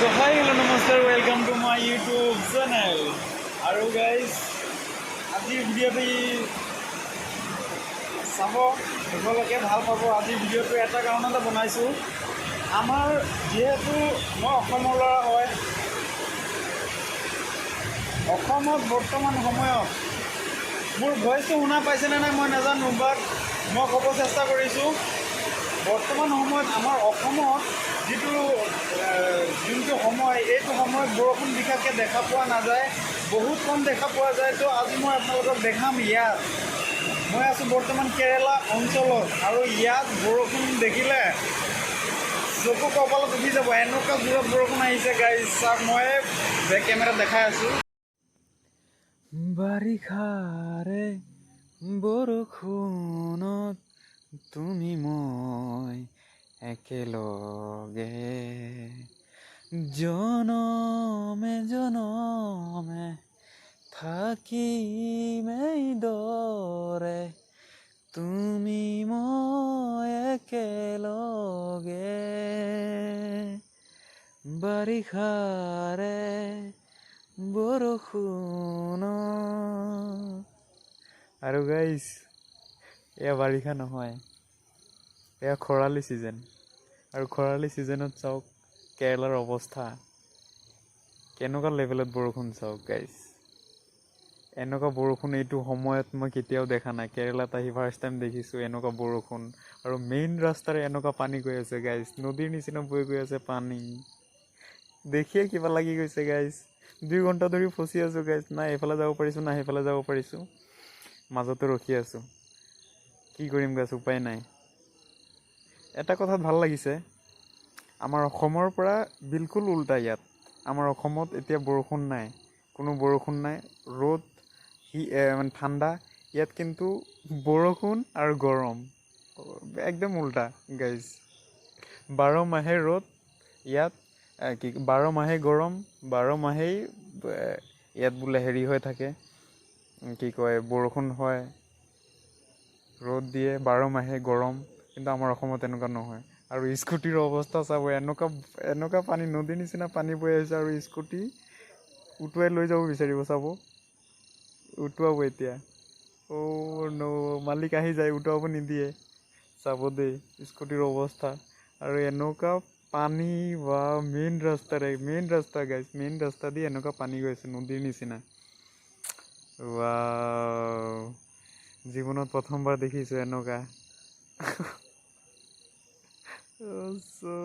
So hi, hello, নমস্কাৰ, welcome to my YouTube channel. আৰু guys, আজিৰ ভিডিঅ'টি চাব শেষলৈকে, ভাল পাব। আজিৰ ভিডিঅ'টো এটা কাৰণতে বনাইছোঁ, আমাৰ যিহেতু মই অসমৰ ল'ৰা হয়, অসমত বৰ্তমান সময়ত, মোৰ ভইচটো শুনা পাইছেনে নাই মই নাজানো, বাট মই ক'ব চেষ্টা কৰিছোঁ, বৰ্তমান সময়ত আমাৰ অসমত যিটো যোনটো সময়, এইটো সময়ত বৰষুণ বিশেষকৈ দেখা পোৱা নাযায়, বহুত কম দেখা পোৱা যায়। তো আজি মই আপোনালোকক দেখাম, ইয়াত মই আছোঁ বৰ্তমান কেৰেলা অঞ্চলত আৰু ইয়াত বৰষুণ দেখিলে চকু কপালত উঠি যাব, এনেকুৱা জোৰত বৰষুণ আহিছে। গাইজ, চাওক, মই বেক কেমেৰাত দেখাই আছোঁ। বাৰিষাৰে বৰষুণত তুমি মই একেলগে জনমে জনমে থাকিম এইদৰে, তুমি মই একেলগে, বাৰিষাৰে বৰষুণত। আৰু গাইজ, এয়া বাৰিষা নহয়, এয়া খৰালি ছিজন। আৰু খৰালি ছিজনত চাওক কেৰেলাৰ অৱস্থা, কেনেকুৱা লেভেলত বৰষুণ চাওক গাইজ। এনেকুৱা বৰষুণ এইটো সময়ত মই কেতিয়াও দেখা নাই। কেৰেলাত আহি ফাৰ্ষ্ট টাইম দেখিছোঁ এনেকুৱা বৰষুণ। আৰু মেইন ৰাস্তাৰে এনেকুৱা পানী গৈ আছে গাইজ, নদীৰ নিচিনা বৈ গৈ আছে পানী। দেখিয়ে কিবা লাগি গৈছে গাইজ। 2 ঘণ্টা ধৰি ফচি আছোঁ গাইজ। না এইফালে যাব পাৰিছোঁ, না সেইফালে যাব পাৰিছোঁ, মাজতে ৰখি আছোঁ। কি কৰিম গাইজ, উপায় নাই। এটা কথাত ভাল লাগিছে, আমাৰ অসমৰ পৰা বিলকুল উল্টা ইয়াত। আমাৰ অসমত এতিয়া বৰষুণ নাই, কোনো বৰষুণ নাই, ৰ'দ, মানে ঠাণ্ডা। ইয়াত কিন্তু বৰষুণ আৰু গৰম, একদম উল্টা গাইজ। 12 মাহে ৰ'দ ইয়াত, কি 12 মাহে গৰম, 12 মাহেই ইয়াত বোলে হেৰি হৈ থাকে, কি কয়, বৰষুণ হয়, ৰ'দ দিয়ে, 12 মাহে গৰম। কিন্তু আমাৰ অসমত এনেকুৱা নহয়। আৰু স্কুটিৰ অৱস্থা চাব, এনেকুৱা এনেকুৱা পানী, নদীৰ নিচিনা পানী বৈ আহিছে আৰু স্কুটি উটুৱাই লৈ যাব বিচাৰিব। চাব, উটুৱাব এতিয়া। অ' ন' মালিক আহি যায়, উটুৱাব নিদিয়ে। চাব দেই স্কুটিৰ অৱস্থা। আৰু এনেকুৱা পানী বা মেইন ৰাস্তাৰে, মেইন ৰাস্তা গাইজ, মেইন ৰাস্তা দি এনেকুৱা পানী গৈছে নদীৰ নিচিনা। ৱাও, জীৱনত প্ৰথমবাৰ দেখিছোঁ এনেকুৱা। So,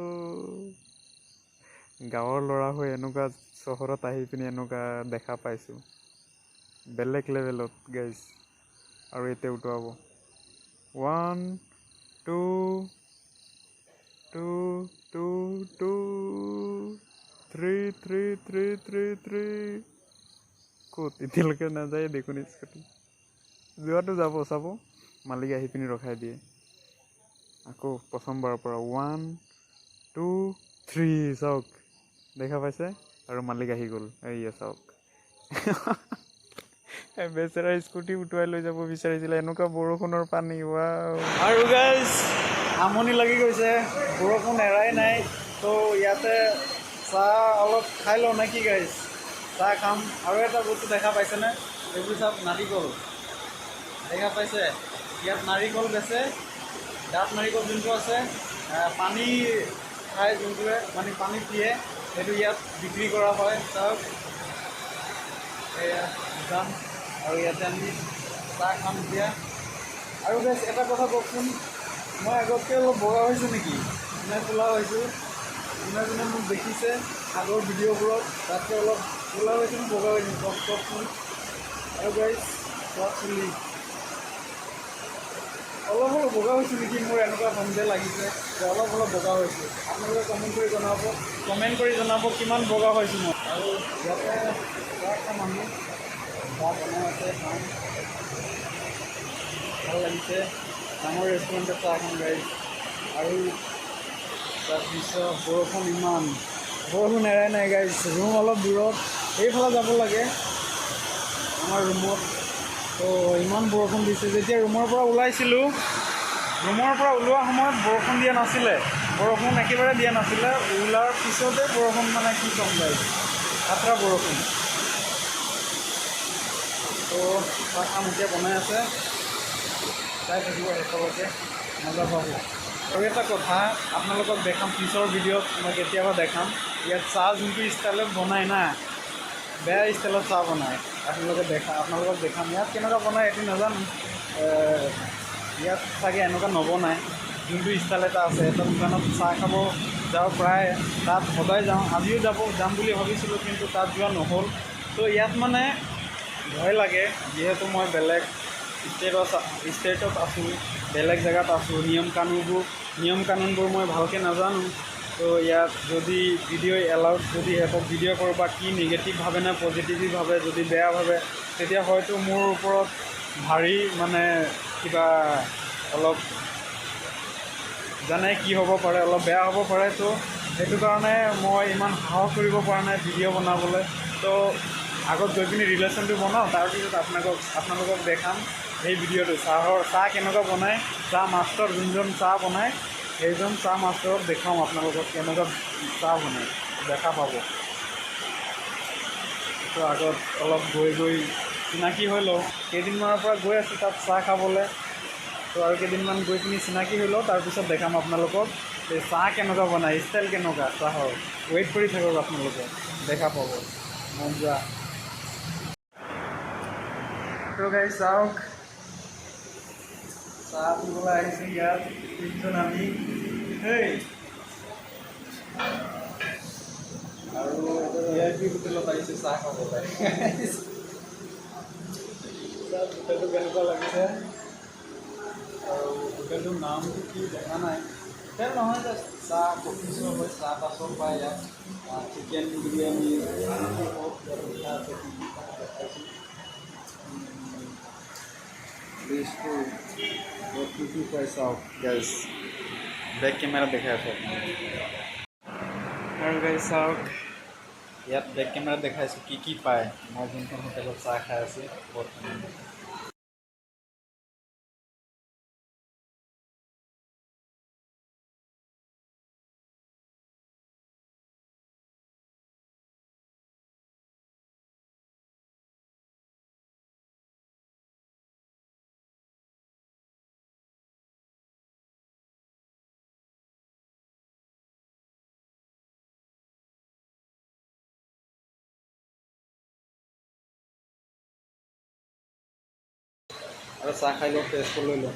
গাঁৱৰ ল'ৰা হৈ এনেকুৱা চহৰত আহি পিনি এনেকুৱা দেখা পাইছোঁ, বেলেগ লেভেলত গাইজ। আৰু এতিয়া উটুৱাব। One, two, two, two, two, three, three, three, three, three. ক'ত এতিয়ালৈকে নাযায় দেখোন স্কুটি। যোৱাটো যাব, চাব, মালিক আহি পিনি ৰখাই দিয়ে। আকৌ প্ৰথমবাৰৰ পৰা, ওৱান, টু, থ্ৰী। চাওক, দেখা পাইছে? আৰু মালিক আহি গ'ল। এইয়া চাওক, বেচেৰা স্কুটি উটুৱাই লৈ যাব বিচাৰিছিলে, এনেকুৱা বৰষুণৰ পানী, ৱাও। আৰু গাইজ, আমনি লাগি গৈছে, বৰষুণ এৰাই নাই। তো ইয়াতে চাহ অলপ খাই লওঁ নেকি গাইজ? চাহ খাম। আৰু এটা বস্তু দেখা পাইছেনে? এইবোৰ চাওক, নাৰিকল দেখা পাইছে? ইয়াত নাৰিকল বেচে। ডাব নাৰিকল যোনটো আছে, পানী খায় যোনটোৱে, মানে পানী পিয়ে, সেইটো ইয়াত বিক্ৰী কৰা হয়। চাওক, এয়া দোকান আৰু ইয়াতে আমি চাহ খাম এতিয়া। আৰু গাইজ, এটা কথা কওকচোন, মই আগতকৈ অলপ বগা হৈছোঁ নেকি নে ক'লা হৈছোঁ? যোনে যোনে মোক দেখিছে আগৰ ভিডিঅ'বোৰত, তাতকৈ অলপ ক'লা হৈছোঁ নে বগা হৈছোঁ, কওক, কওকচোন। আৰু গাইজ, চাওক, চুলি অলপ অলপ বগা হৈছোঁ নেকি? মোৰ এনেকুৱা সন্দেহ লাগিছে যে অলপ অলপ বগা হৈছোঁ। আপোনালোকে কমেণ্ট কৰি জনাব, কমেণ্ট কৰি জনাব কিমান বগা হৈছোঁ মই। আৰু ইয়াতে চাহ খাম আমি। চাহ বনাই আছে, খাম। ভাল লাগিছে, ডাঙৰ ৰেষ্টুৰেণ্টত চাহ খাম গাইজ। আৰু তাৰপিছত বৰষুণ, ইমান বৰষুণ এৰাই নাই গাইজ। ৰুম অলপ দূৰত, এইফালে যাব লাগে আমাৰ ৰুমত। তো ইমান বৰষুণ দিছে, যেতিয়া ৰুমৰ পৰা ওলাইছিলোঁ, ৰুমৰ পৰা ওলোৱা সময়ত বৰষুণ দিয়া নাছিলে। বৰষুণ একেবাৰে দিয়া নাছিলে, ওলোৱাৰ পিছতে বৰষুণ, মানে কি ক'ম গাইজ, খাতৰা বৰষুণ। তো চাহ খাম এতিয়া, বনাই আছে, চাই থাকিব শেষলৈকে, মজা পাব। আৰু এটা কথা আপোনালোকক দেখাম পিছৰ ভিডিঅ'ত, মই কেতিয়াবা দেখাম। ইয়াত চাহ যোনটো ষ্টাইলত বনায় না, বেয়া ষ্টাইলত চাহ বনায়। আপোনালোকক দেখাম ইয়াত কেনেকুৱা বনায় এইটো নাজানো। ইয়াত চাগে এনেকুৱা নবনায়। যোনটো ষ্টাইল এটা আছে, এটা দোকানত চাহ খাব যাওঁ প্ৰায়, তাত সদায় যাওঁ, আজিও যাম বুলি ভাবিছিলোঁ, কিন্তু তাত যোৱা নহ'ল। তো ইয়াত মানে ভয় লাগে, যিহেতু মই বেলেগ ষ্টেটত আছোঁ, বেলেগ জেগাত আছোঁ, নিয়ম কানুনবোৰ মই ভালকৈ নাজানো। তো ইয়াত যদি ভিডিঅ' এলাউড, যদি সিহঁতক ভিডিঅ' কৰোঁ বা কি নিগেটিভ ভাবে নে পজিটিভলি ভাবে, যদি বেয়া ভাবে তেতিয়া হয়তো মোৰ ওপৰত ভাৰী মানে কিবা অলপ জানে কি হ'ব পাৰে, অলপ বেয়া হ'ব পাৰে। তো সেইটো কাৰণে মই ইমান সাহস কৰিব পৰা নাই ভিডিঅ' বনাবলৈ। তো আগত গৈ পিনি ৰিলেশ্যনটো বনাওঁ, তাৰপিছত আপোনালোকক দেখাম সেই ভিডিঅ'টো। চাহ কেনেকুৱা বনায়, চাহ মাষ্টৰ যোনজন চাহ বনায় সেইজন চাহ মাষ্টৰক দেখাম আপোনালোকক কেনেকুৱা চাহ বনায়, দেখা পাব। তো আগত অলপ গৈ গৈ চিনাকি হৈ লওঁ। কেইদিনমানৰ পৰা গৈ আছোঁ তাত চাহ খাবলৈ। তো আৰু কেইদিনমান গৈ পিনি চিনাকি হৈ লওঁ, তাৰপিছত দেখাম আপোনালোকক এই চাহ কেনেকুৱা বনায়, ষ্টাইল কেনেকুৱা চাহৰ। ৱেইট কৰি থাকক আপোনালোকে, দেখা পাব। মজা। তো গাইজ চাওক, চাহ পিবলৈ আহিছোঁ ইয়াত তিনিজন আমি। হেই, আৰু ভিআইপি হোটেলত আহিছোঁ চাহ খাবলৈ। চাহ হোটেলটো কেনেকুৱা লাগিছে আৰু হোটেলটোৰ নামটো কি দেখা নাই। হোটেল নহয়, জাষ্ট চাহ কফি শ্বপ হয়। চাহ তাহ চব পায় ইয়াত, চিকেন বিৰিয়ানী যি হওক ইয়াত লিখা আছে। কি কি পায় দেখাইছোঁ। লিষ্টটো ইয়াত কি কি পায় চাওক গাইজ, বেক কেমেৰা দেখাই আছোঁ আপোনালোকক। আৰু গাইজ চাওক, ইয়াত বেক কেমেৰা দেখাইছোঁ কি কি পায়, মই যোনখন হোটেলত চাহ খাই আছোঁ বৰ্তমান। আৰু চাহ খাই লওঁ, টেষ্টটো লৈ লওঁ।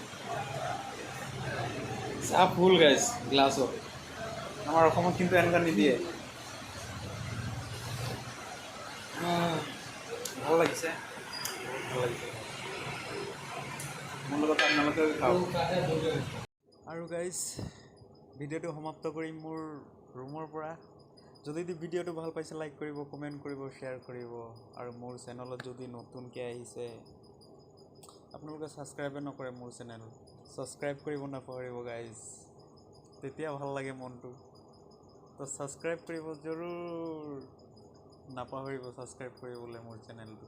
চাহ ফুল গাইজ গ্লাছত, আমাৰ অসমত কিন্তু এনেকুৱা নিদিয়ে। ভাল লাগিছে, বহুত ভাল লাগিছে। মোৰ লগত আপোনালোকেও খাওক। আৰু গাইজ, ভিডিঅ'টো সমাপ্ত কৰিম মোৰ ৰুমৰ পৰা। যদি ভিডিঅ'টো ভাল পাইছে, লাইক কৰিব, কমেণ্ট কৰিব, শ্বেয়াৰ কৰিব। আৰু মোৰ চেনেলত যদি নতুনকৈ আহিছে আপোনালোকে, ছাবস্ক্ৰাইবে নকৰে মোৰ চেনেল, ছাবস্ক্ৰাইব কৰিব নাপাহৰিব গাইজ, তেতিয়া ভাল লাগে মনটো। তো ছাবস্ক্ৰাইব কৰিব জৰুৰ, নাপাহৰিব ছাবস্ক্ৰাইব কৰিবলৈ মোৰ চেনেলটো।